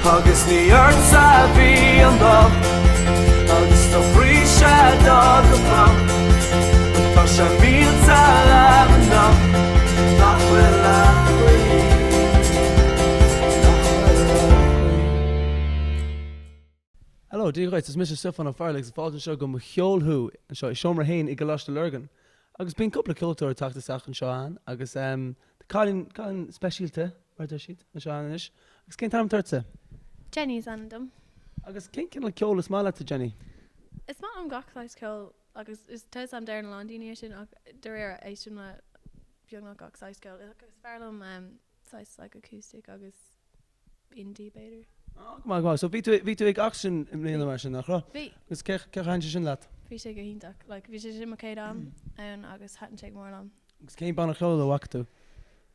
Agus ní ortsa a bhí an locht Agus do chroíse do go bocht Tá sé millte leat anocht Nach bhfuil a chroí Nach bhfuil a chroí. Hello, Dia dhuit, is mise Stiofán Ó Fearghail agus fáilte anseo go Mo Cheol Thú, anseo i Seomra 1 i gColáiste Lurgan. Agus bíonn cúpla ceoltóir ag teacht isteach anseo ann agus ehm tá cailín, cailín speisialta, mar a deir siad, anseo ann anois. Agus cén t-ainm atá ortsa? Jenny is ainm dom. Agus cén cineál ceoil is maith leatsa, Jenny? Is maith liom gach saghas ceoil agus is tá 'fhios a'm deireann a lán daoine é sin ach dáiríre éistim le beagnach gach saghas ceoil. Is fearr liom ehm saghas like acoustic agus indie b'fhéidir. Go maith, go maith. So bhí tú, bhí tú ag Action i mbliana mar sin, nach raibh? Bhí. Agus cén chaoi ar thaitin sé sin leat? Bhí sé go hiontach. Like bhí sé sin mo chéad am ann agus thaitin sé go mór liom. Agus cén banna ceoil a bhfaca tú?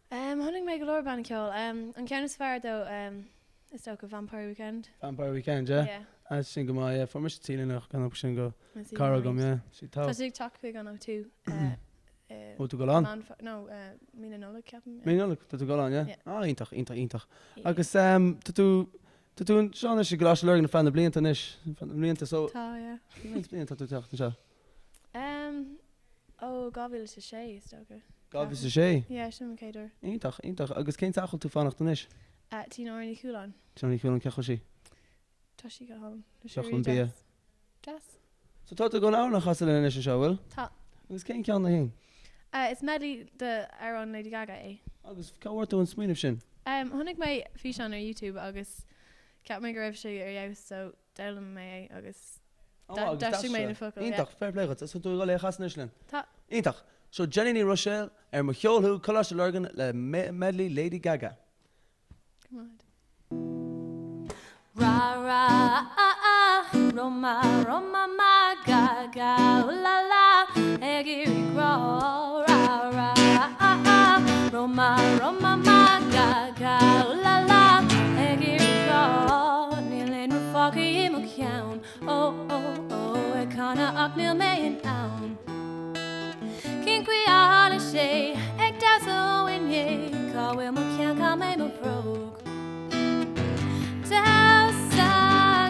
Um, chonaic mé go leor banna ceoil. Um, an ceann is fearr though, um, is dócha Vampire Weekend. Vampire Weekend, yeah? Yeah. Ah, sin go maith, yeah. Fuair mise t-léine ach sin go cara agam, yeah. Sí tá. Tá siad ag teacht chuig an O2. Uh, Bhfuil tú ag dul ann? Meán Fó-, no, mí na Nollag, ceapaim. Mí na Nollag, tá tú ag dul ann, yeah? Ah, iontach, iontach, iontach. Agus tá tú, tá tú anseo anois i gColáiste Lurgan ar feadh na blianta anois, ar feadh na mblianta, so. Tá, yeah. Cén méid blianta tá tú ag teacht anseo? Ó, 2006, is dócha. 2006? Yeah, sin mo chéad uair. Iontach, iontach. Agus cén teach a bhfuil tú ag fanacht anois? Tí Nóra Ní Chualáin. Tí Nóra Ní Chualáin, cén chaoi a bhfuil sí? Tá sí go hálainn. Tá sí really deas. Deas. So tá tú ag dul amhrán a chasadh linn anois anseo, bhfuil? Tá. Agus cén ceann é féin? Is medley de amhrán Lady Gaga é. Agus cá bhfuair tú an smaoineamh sin? Chonaic mé físeán ar YouTube agus cheap mé go raibh sé ar fheabhas so d'fhoghlaim mé é agus d'aistrigh mé na focail. Iontach, fair play dhuit. So tá tú ag dul é a chasadh anois linn? Tá. Iontach. So Jenny Ní Ruiséil ar Mo Cheol Thú, Coláiste Lurgan le medley Lady Gaga. Ra ra ah ah Roma Roma ma ga ga ooh la la ag iarraidh grá Ra ra ah ah Roma Roma ma ga ga ooh la la ag iarraidh grá Níl aon rud fágtha i mo cheann Oh oh oh ag canadh ach níl mé in ann. Cén chaoi a tharla sé ag damhsa ó inné Cá bhfuil mo cheann chaill mé mo bhróg Damhsa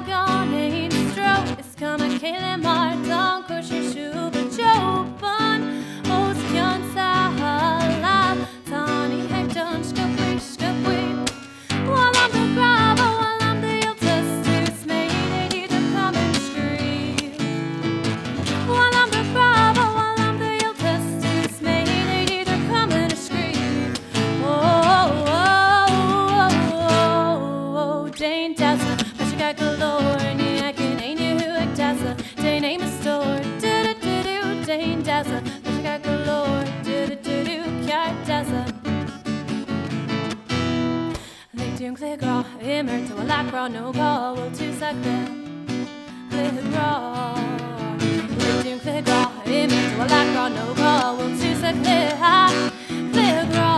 gan aon stró Is cuma cé le mar tá an cóisir ar siúl go deo Bun os cionn sa halla Tá an oíche ag dul sciobthaí sciobthaí Lig dom cluiche grá a imirt, an bhfuil leat grá nó cá bhfuil tú sa chluiche, cluiche grá. Lig dom cluiche grá a imirt, an bhfuil leat grá nó cá bhfuil tú sa chluiche, cluiche grá.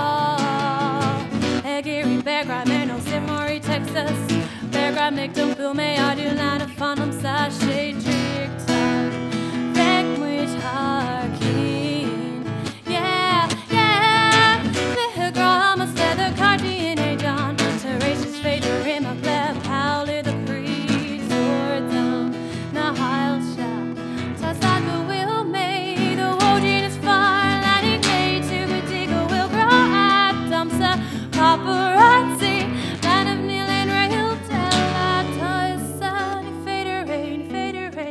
Ag iarraidh bear greim ar nós imreoirí Texas, bear greim lig dom buail mé ardú leanbh fan liomsa sé triac tac bheidh muid thar cinn. Yeah, yeah Cluiche grá más féidir cártaí in éadan Tar éis is féidir imeacht le poll i do chroí Tabhair dom na hailse Tá's agat go bhfuil mé do bhóidín is fearr Leanfaidh mé tú go dtí go bhfuil grá agat domsa Paparazzi Leanbh níl aon réalt eile Tá fhios ní féidir é, ní féidir é.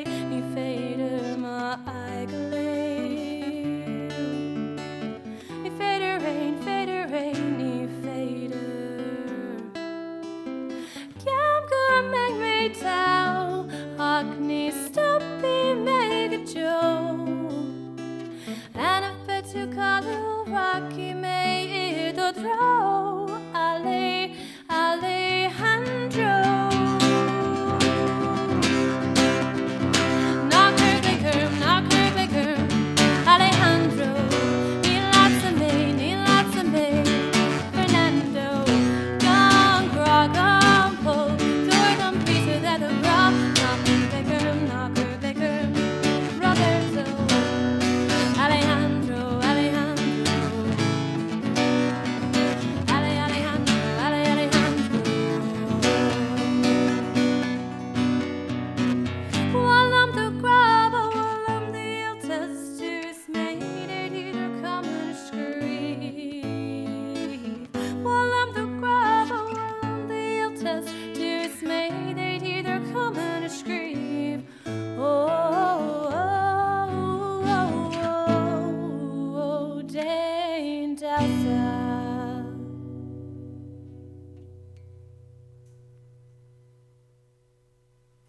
test to its made they'd either come in a scream.